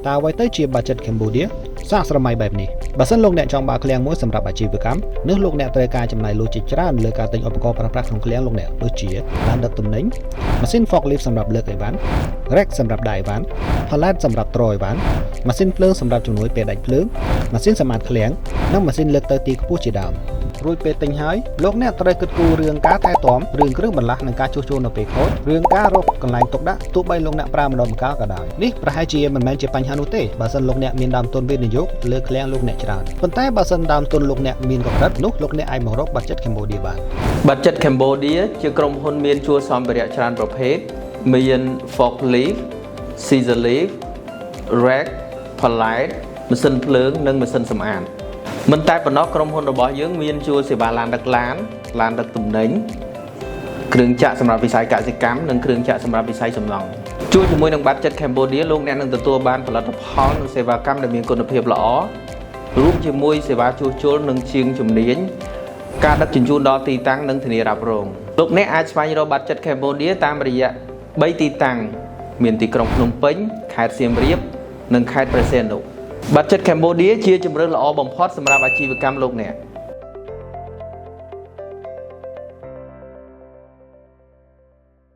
តើអ្វីទៅជា Budget Cambodia សាកស្រមៃបែបនេះបើសិនលោកអ្នកចង់បើកឃ្លាំងមួយសម្រាប់អាជីវកម្មនោះលោកអ្នកត្រូវការចំណាយលុយជាច្រើនលើការទិញឧបករណ៍ប្រើប្រាស់ក្នុងឃ្លាំងលោកអ្នកដូចជាឡានដឹកទំនិញម៉ាស៊ីន forklift សម្រាប់លើកអីវ៉ាន់ rack សម្រាប់ដាក់អីវ៉ាន់ pallet សម្រាប់ទ្រអីវ៉ាន់ម៉ាស៊ីនភ្លើងសម្រាប់ជំនួយពេលដាច់ភ្លើងម៉ាស៊ីនសម្អាតឃ្លាំងនិងម៉ាស៊ីនលើកទៅទីខ្ពស់ជាដើមរួចពេលទិញហើយលោកអ្នកត្រូវគិតគូររឿងការថែទាំរឿងគ្រឿងបន្លាស់និងការជួសជុលនៅពេលខូចរឿងការរកកន្លែងទុកដាក់ទោះបីលោកអ្នកប្រើម្ដងម្កាលក៏ដោយនេះប្រហែលជាមិនមែនជាបញ្ហានោះទេបើសិនលោកអ្នកមានដើមទុនវិនិយោគលើឃ្លាំងលោកអ្នកច្រើនប៉ុន្តែបើសិនដើមទុនលោកអ្នកមានកម្រិតនោះលោកអ្នកអាចមករក Budget Cambodia បាន Budget Cambodia ជាក្រុមហ៊ុនមានជួរសម្ភារៈច្រើនប្រភេទមាន forklift, scissor lift, rack, pallet ម៉ាស៊ីនភ្លើងនិងម៉ាស៊ីនសម្អាតមិនតែប៉ុណ្ណោះក្រុមហ៊ុនរបស់យើងមានជួរសេវាឡានដឹកឡានឡានដឹកទំនិញគ្រឿងចក្រសម្រាប់វិស័យកសិកម្មនិងគ្រឿងចក្រសម្រាប់វិស័យសំណង់ជួលជាមួយនឹង Budget Cambodia លោកអ្នកនឹងទទួលបានផលិតផលនិងសេវាកម្មដែលមានគុណភាពល្អរួមជាមួយសេវាជួសជុលនិងជាងជំនាញការដឹកជញ្ជូនដល់ទីតាំងនិងធានារ៉ាប់រងលោកអ្នកអាចស្វែងរក Budget Cambodia តាមរយៈ3ទីតាំងមានទីក្រុងភ្នំពេញខេត្តសៀមរាបនិងខេត្តព្រះសីហនុ Budget Cambodia ជាជម្រើសល្អបំផុតសម្រាប់អាជីវកម្មលោកអ្នក។